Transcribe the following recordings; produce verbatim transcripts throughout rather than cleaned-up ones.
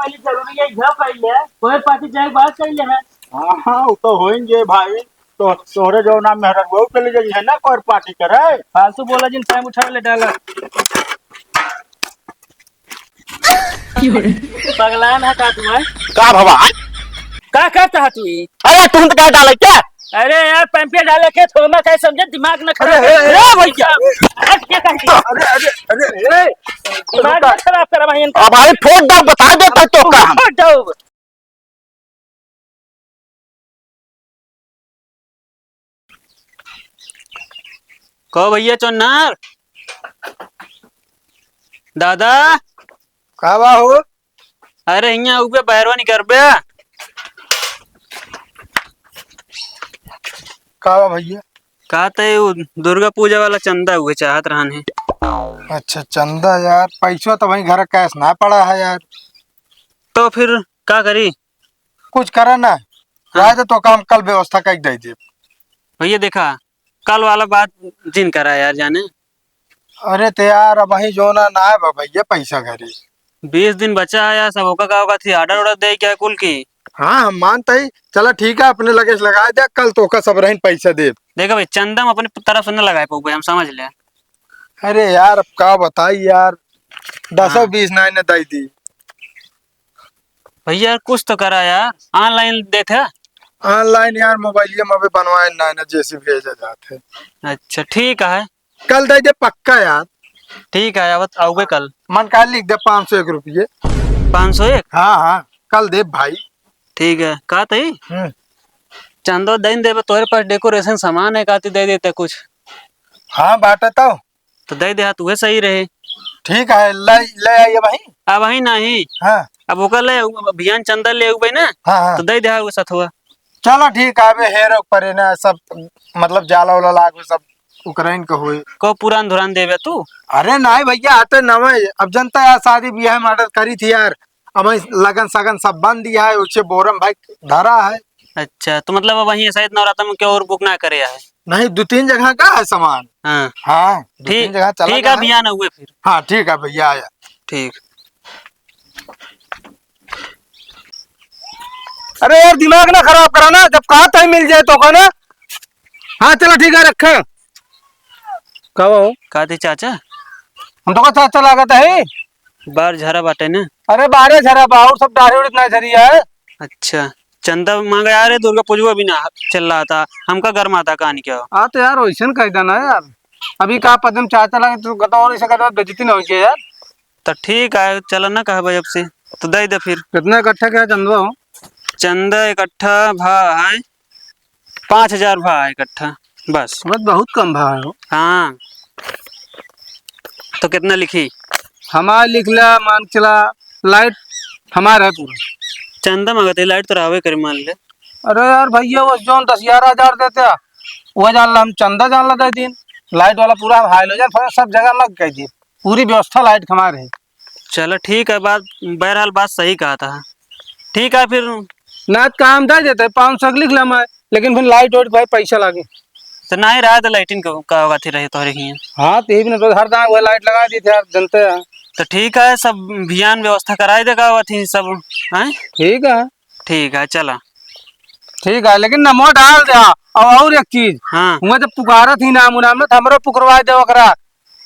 पहले जरूरी है, घर पहले कोई पार्टी जाए, बात कर ले है। हाँ, हाँ, वो तो होएंगे भाई। तो तोरे जो नाम मेहररुआ चले जाई है ना, कोई पार्टी करे। फालतू बोला जिन, टाइम उठा ले डाला। पगलान है का तू, हैं? का भवा? का करता है तू ई? अरे, तू तो का डाले क्या? अरे यार, पैंपिया डाले के थोड़ा कहे समझे, दिमाग न खराब अरे, कर। अरे, अरे, भैया। हट के कह दिया। अरे, अरे, अरे, अरे। दिमाग न खराब कर भाई इनका। अब भाई, फोन का बता दे तो, तो का हम। फोन उठाओ। कहो भैया चोन्नार। दादा। का बा हो? अरे हियाँ उबे बहरवा निकरबे। का बा भैया? का ते उ दुर्गा पूजा वाला चंदा उहे चाहत रहन है। अच्छा चंदा यार, पैसा तो वहीं घर कैश ना पड़ा है यार। तो फिर का करी? कुछ करा ना। हाँ। रहे दे तो काम कल व्यवस्था कइ दे दे। भैया देखा, कल वाला बात जिन करा यार जाने। अरे तो यार, अबहीं जो ना, ना है बा भैया पैसा घरे। बीस दिन बचा है यार, सब ओका का, ओका थी order order दे क्या कुल की? हाँ, हम मानते ही। चला ठीक है, अपने लगे से लगा दे, कल तो का सब रहीन पैसा दे। देखा भाई, चंदा हम अपने तरफ से न लगाए पाऊबे, हम समझ ले। अरे यार, अब का बताई यार, दसो हाँ। बीस ना इन्हें दे दी। भैया कुछ तो करा यार, online देत है। Online यार, मोबाइलिया में अबे बनवाए ना, ना जैसे भेजा जात है। अच्छा ठीक है। कल दे दे पक्का यार। ठीक है, आवत आउबे कल। मन का लिख दे पाँच सौ एक रुपये। पाँच सौ एक? हाँ, हाँ, कल दे भाई। ठीक है, का तई? हम्म। चंदो दइन देबे, तोरे पास decoration सामान है, का तई दे देते कुछ? हाँ, बाटे तो। तो दे दे, हाँ, तुहे सही रहे। ठीक है, ले, ले आइए भाई। अब वही नहीं। हाँ। अब ओकर ले, अब अभियान चंदा ले आउबे ना, हाँ, हाँ। तो दे दे, हाँ, वो सथवा। चलो ठीक है, अबे हेरो परे ना सब, मतलब जाला वाला लागो सब उकराइन के होई। को पुरान धुरान देबे तू? अरे नहीं भैया, आते नवे, अब जनता यार शादी ब्याह में order करी थी यार, अब वही लगन सगन सब बंद दिया है, उसे बोरम भाई धरा है। अच्छा, तो मतलब अब वहीं ऐसा इतना रात में क्या और book ना करे है? नहीं, दो तीन जगह का है सामान। हाँ। हाँ, दो तीन ठीक, जगह चला ठीक गया है है। भैया ना हुए फिर। हाँ, ठीक है भैया, आया। ठीक। अरे यार, दिमाग ना खराब करा ना, जब कहा तहीं मिल जाए तो का ना। हाँ, चला ठीक है, रखा। का हो? का थे चाचा? हम तो का चाचा लागत है। बाहर झरा बाटे ना? अरे बाहरे झरा बा, और सब डाढ़ी उड़ी ना झरी है। अच्छा, चंदा मांगे आ रहे, दुर्गा पूजवा भी ना चल रहा था, हमका गरमाता कहानी क्या हो? हाँ तो यार, वैसे न कह देना यार, अभी का पदम चाचा लगे तो गदा और ऐसे कहता बेइज्जती ना हो जाए यार। तो ठीक है, चलो ना कहबे अब से, तो दे दे फिर। कितना इकट्ठा क्या चंदवा हो? चंदा इकट्ठा भा है, पाँच हजार भा है इकट्ठा, बस। बस बहुत कम भा है हो। हाँ, तो कितना लिखी? हमार लिख ला, मान के चला, light हमार है पूरा। चंदा मांगत है, light तो रहबे करे, मान ले। अरे यार भैया, वो जौन दस ग्यारह हजार देते हैं, वो जान ला हम चंदा जान ला दे दिन, light वाला पूरा हम halogen fan सब जगह लग गई थी, पूरी व्यवस्था light हमारे है। चलो ठीक है, बात, बहरहाल बात सही कहा था। ठीक है फिर। ना काम दे देते, पाँच सौ के लिख ला मैं, लेकिन फिर light वाइट भाई पैसा लागे। तो ना ही रहा तो lighting का, का होगा थी रहे तोहरे हियाँ। हाँ, तो ये भी ना तो हर दाम वो light लगा दी थे यार, जनते हैं। तो ठीक है, सब भियान व्यवस्था कराई देगा हुआ थी सब, हैं? ठीक है। ठीक है, चला। ठीक है, लेकिन नमो डाल दे। और, और एक चीज, हाँ। हुआ जब पुकारा थी नाम उनाम ना, तो हमरो पुकरवा दे ओकरा।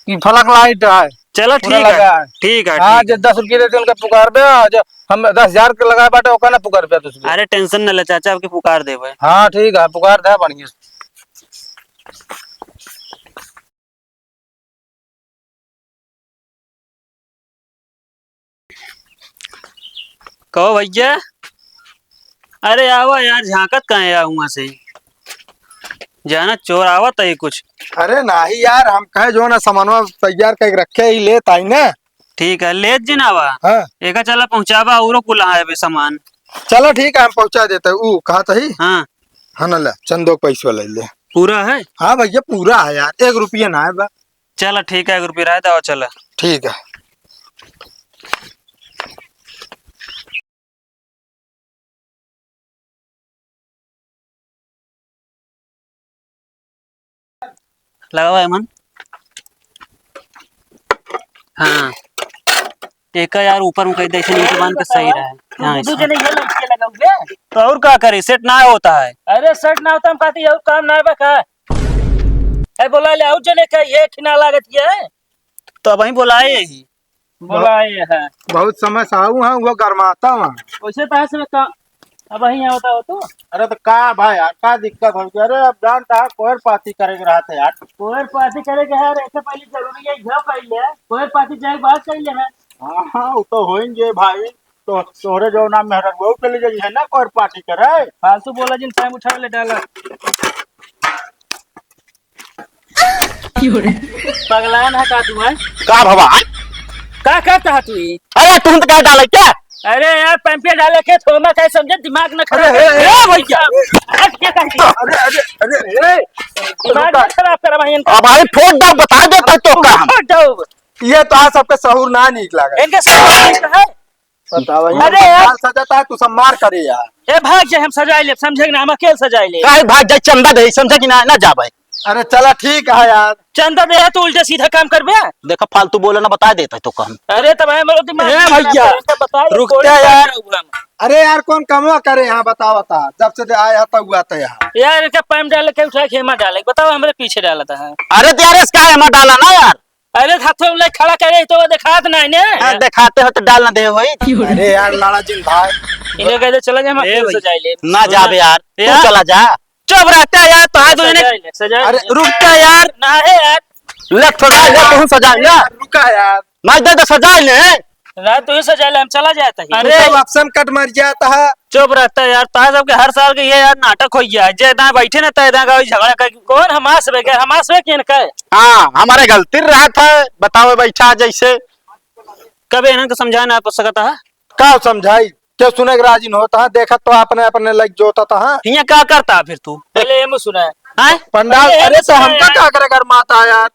कि फलक light है, चलो, पूरा ठीक है, लगा है। ठीक है, हाँ, ठीक जो है। दस रुपये देते उनका पुकार बे, और जो हम दस हजार के लगाए बाटे, ओका ना पुकार बे दस रुपये। अरे, tension न ले चाचा, आपके पुकार देबे। हाँ, ठीक है, पुकार दे बढ़िया से। कहो भैया, अरे आवा यार, झांकत काहे आ हुआं से? जाना चोर आवत है कुछ। अरे नाही यार, हम कहे जो ना सामानवा तैयार करके रखे ही लेत आई ना। ठीक है, लेत जिन आवा। हाँ। एका चला पहुँचावा, औरो कुल आए बे सामान। चलो ठीक है, हम पहुँचा देते। ऊ कहा तही? हाँ। हाँ ना, ले चंदो के पैसवा ले ले। पूरा है? हाँ भैया, पूरा है यार, एक रुपया ना है बा। चला ठीक है, एक रुपया रह दे, चला। ठीक है। लगावा है मन। हाँ। एका यार ऊपर में कह दे, ऐसे नहीं तो बांध के सही रहे। तू हाँ, दू ऐसे। जने ये लड़के लगाओगे? तो और का करे, सेट ना होता है। अरे सेट ना होता, हम कहते और काम ना बा का? ए बोला ले, और जने का ये खिना लागत ये? तो अब वहीं बोलाए यही। बोलाए है। बहुत समय से आऊ हाँ, वो गरमाता वहाँ। वैसे तो है सब का, अब वहीं आवता हो तू। अरे तो का भाई यार, का दिक्कत हो गया? अरे अब जानता है, कोयर पाती करे के रहते यार। कोयर पाती करे के है, ऐसे पहले जरूरी है, घर पहले है। कोयर पाती जाए के बाद पहले है। हाँ, हाँ, वो तो होएंगे भाई। तो तोहरे जो नाम मेहररुआ के ले जाई है ना, कोयर पाती करे। फालतू बोला जिन, टाइम उठा ले डाला। पगलान है का तू, हैं? का भवा? का करता है तू ई? अरे, तू तो का डाले क्या? अरे यार, पंपिया डाले के थोड़ा कहे समझे, दिमाग न खराब अरे, कर। अरे, भैया। हट के कह दिया। अरे, अरे, अरे, अरे। दिमाग न खराब कर भाई इनका। अब भाई, ठोक दो, बता देता तो का हम। ठोक दो। ये तो आज सबके सहूर ना नीक लागे। इनके सहूर नीक है। बताओ, अरे यार। पंडाल सजाता है, तू सब मार करे यार। ए, भाग जाए, हम सजाए लेब, समझे कि ना, हम अकेले सजाए लेब। काहे भाग जाए, चंदा दे, समझे कि ना, ना जाबे। अरे चला, ठीक है यार। चंदा दे है, तू उल्टे सीधा काम करबे। देखा, फालतू बोले ना, बता देता है तो काम। अरे, तब है, मेरा दिमाग ए, नहीं भैया, खराब कर, बता दे, रुक कोई जा यार। काम हुआ। अरे यार, कौन कमवा करे यहाँ, बताओ, बता। जब से दे आया था, हुआ था यहाँ। यार, इनका पैम डाल के उठा के हेमा डाले, बताओ, हमारे पीछे डाला था। अरे तो यार, इसका हेमा डाला ना यार। अरे, हाथों में खड़ा करे तो वो देखात नहीं ने। हाँ, देखाते हो तो डाल ना दे वही। अरे यार, लाला जी भाई। इन्हें कहते चला जा, हम ए अकेले भाई। सजाए ले। ना जाबे यार, तू यार। चला जा। चुप रहता है यार, तो हाथ धोने सजाए ले, सजाए अरे, ले। रुकता यार। ना है यार। ले, थोड़ा ले, तू सजा ले। रुका यार। ना दे तो सजाए ले। रात तो ही सजा ले, हम चला जाता ही। अरे, तू सब अफसन कट मर जाता है। चुप रहता है यार, तार सबके हर साल के ये यार नाटक हो गया है। जे ना बैठे ना, तय ना झगड़ा कर। कौन हमास बे के? हमास बे के इनका है? हाँ, हमारे गलती रहा था, बताओ बैठा जैसे। कबे इन्हन को समझाए ना सकता है? का समझाई? के सुने के राजी न होता है, देखत तो अपने, अपने लग जोता था। हियाँ का करता है फिर तू? पहले ये मुँह सुना है। हैं? पंडाल, अरे, ये अरे, तो सुना हमका है। का करे कर माता यार?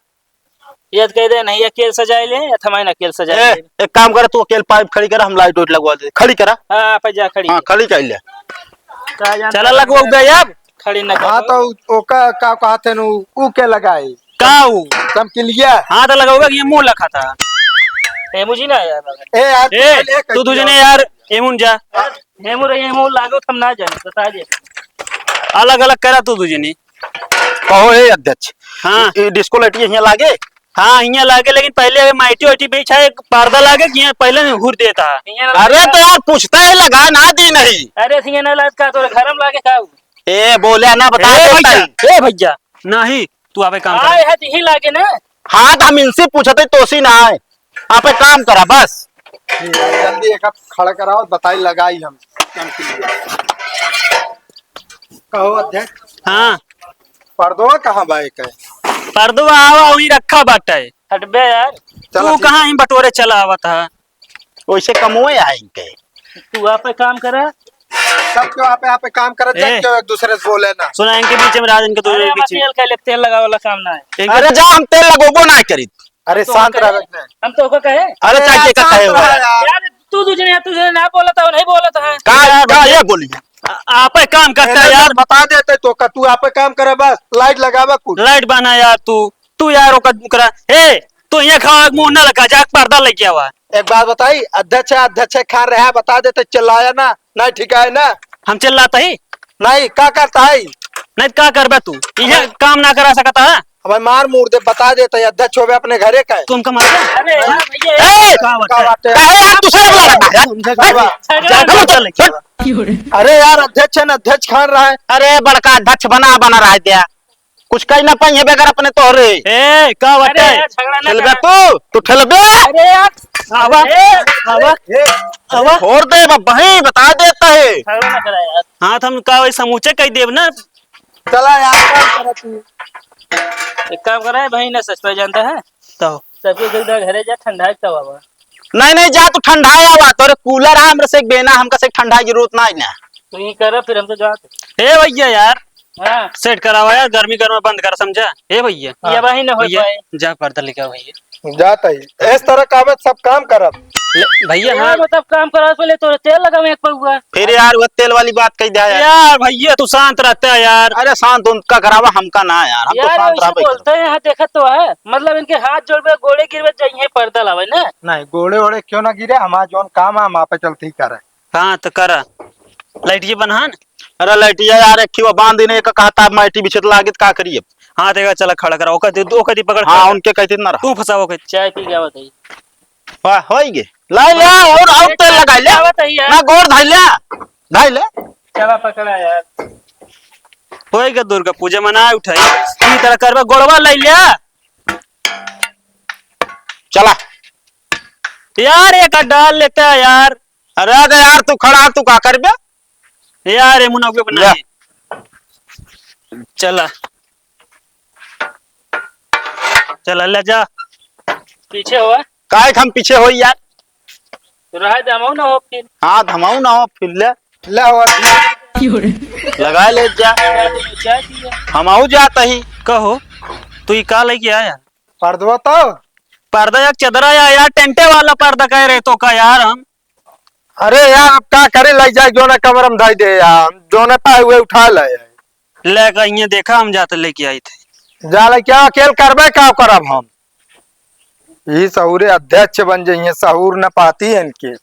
ये तो कह दे, नहीं, अकेल सजाए ले, या थमाइन अकेल सजाए ए, ले। एक काम कर, तू अकेल पाइप खड़ी कर, हम लाइट वाइट लगवा दे। खड़ी करा। हाँ, आप जा, खड़ी हाँ, कर। खड़ी कर ले। का जानता चला है? लगवा दे अब। खड़ी न हाँ, करो। तो उ-, ओका का कहते न, उ, उ के लगाई? का उ? चमकीलिया। हाँ, तो लगवा के ये मुँह लखा था। ए, मुझे ना आया। ए, यार, ए, पहले तू कहियो। तुझे नहीं यार, एमुन जा। हेमू रे, हेमू लागो, हम ना जाने, बता दे। अलग अलग करा तू दुजनी। कहो, ए अध्यक्ष। हाँ। ए, ए डिस्को लाइट ये हियाँ लागे? हाँ, हियाँ लागे, लेकिन पहले अबे माइटी वाइटी बीच है, एक पर्दा लागे कि हियाँ पहले हुर देता। हियाँ अरे लागे। तो यार, पूछता है, लगा ना दी नहीं। अरे, हियाँ ना लाग का, तोरे घर में लागे का? ए, बोले ना, बता ए देता भैया, है। ए भैया, नहीं, तू आवे काम कर। आए है, तो यही लागे ना। हाँ, तो हम इनसे पूछते, तोसी ना आए। आप एक काम करा बस। जल्दी एक हाथ खड़ा कराओ, बताई लगाई हम। कहो अध्यक्ष। हाँ। पर्दवा कहाँ बा एक है? पर्दवा आवा वहीं रखा बाटे। हटबे यार। चला तू ठीक कहाँ है। ही बटोरे चला आवत है? वैसे कमुए आए इनके। तू आप काम करा। सब क्यों आप, आप काम करा, ए। जब क्यों एक दूसरे से बोले ना। सुना इनके बीच में राज, इनके अरे, दोनों के हम बीच में। तेल का ले, तेल लगावे वाला काम ना है। इनके अरे जा, हम तेल लगोबो ना करी। अरे तो शांत कहे, रह बे। हम तो ओका कहे। अरे अरे चाचा यार, के कहे शांत हुआ रह है? यार। यार तू दूसरे, तू दूसरे ना बोलत हो, नहीं बोलत है। का, यार का भैया। ये बोली? आ-, आप एक काम करता अरे है यार। बता देते तो का, तू आप एक काम करे बस, लाइट लगावे कुल। लाइट बना यार तू, तू यार ओका करा। ए, तू यहाँ खड़ा मुँह ना लगा, जा पर्दा लेके आवा। एक बात बताई, अध्यक्ष है, अध्यक्ष है, खा रहा है, बता देते, चिल्लाया ना, नहीं ठीक है ना। हम चिल्लाता ही? नहीं, का करता है? नहीं, का करबे तू? ये अरे। काम ना करा सकता है? अब मार मूड़ दे, बता देता है, अध्यक्ष होवे अपने घरे का है। तू हमका मार दे? अरे, हाँ भैया, ए! का बात का है? बात है? काहे यार, तू सब लगा है? समझे का बात? झगड़ा झगड़ा मत कर। चल। अरे यार, अध्यक्ष है ना, अध्यक्ष खान रहा है। अरे, बड़का अध्यक्ष बना, बना रहा है क्या? कुछ कही ना पाई है बगैर अपने तोहरे। ए, का बात अरे है? यार, झगड़ा ना ठेलबे करा। तू, तू ठेलबे। अरे यार, आवा, ए, आवा, ए, आवा। छोड़ दे, ब-, वहीं बता देता है। झगड़ा ना करा यार। हाँ, तो हम का वही समूचे कह देब ना। चला यार, काम करा तू। एक काम करा है भाई, ना सच में जानता है? तो। सबके घर, घरे जा, ठंडा है, तब आवा। नहीं, नहीं, जा तू ठंडा है, आवा। तोरे कूलर है, हमरे से एक बेना, हमका से एक ठंडा की जरूरत ना है ना। तो ये करा, फिर हम तो जाते। ए भैया यार, हाँ। सेट करावा यार, गर्मी गर्मी बंद कर, समझा? ए भैया। ये वही ना हो भैया, पाए। जा पर्दा लेके आओ भैया। जाता ही। इस तरह का आवे सब काम करब। ले, भैया, यार, हाँ। मतलब, काम करा से पहले तो तेल लगावे एक पौवा। फिर यार, वो तेल वाली बात कही दिया यार। यार, भैया, तू शांत रहता है यार। अरे, शांत उनका करावा, हमका ना यार, हम तो यार, शांत वैसे रहबे बोलते हैं, यहाँ देखत तो है, मतलब, इनके हाथ जोड़बे, गोड़े गिरबे, जइहे पर्दा लावे ना। नहीं, गोड़े ओड़े क्यों ना गिरे, हमारा जौन काम है, हम आपे चलते ही करे। हाँ, तो करा। लाइटिया बन्हा न। अरे, लाइटिया यार, एक खिवा बांध देने, एक कहता, अब माटी बिछत लागित, का करिए? हाँ, देखा, चला, खड़ा करा, ओकर दे, ओकर दे पकड़, हाँ, खड़ा कर। उनके कहते ना रहा। तू फंसाओ के। चाय पी के आवत है। वाह, होई गे। ला, ला, और, और तेल लगा ले। आवत है यार। ना, गोड़ धाई ले। धाई ले। चला, पकड़ा यार। होई गे, दुर्गा पूजा मना उठाई। ई तरह करबे, गोड़वा ले ले। चला। यार, एक डाल लेता है यार। अरे, अरे यार, तू खड़ा, तू का करबे? यार, ये मुना के ले। बनाई। चला। चला, ले जा। पीछे हुआ। काहे के हम पीछे होई यार? तो रहे दे, हमहू ना हो फिर। हाँ, तो हमहू ना हो फिर, ले। ले हो। लगा ले जा। चाय पिया। हमहू जात ही। कहो, तू ई का लेके आया? पर्दवा तो? पर्दा एक चदरा या यार, टेंटे वाला पर्दा कह रहे तो का यार हम? अरे यार, अब का करे, लग जाए, जोने कमरा में धाई दे यार, जोने पाए हुए उठा ले। ले कहिए, देखा, हम जाते लेके आई थे। जा ले, क्या अकेल करबे, का करब हम? ई सहूरे अध्यक्ष बन जाइए, सहूर न पाती है इनके।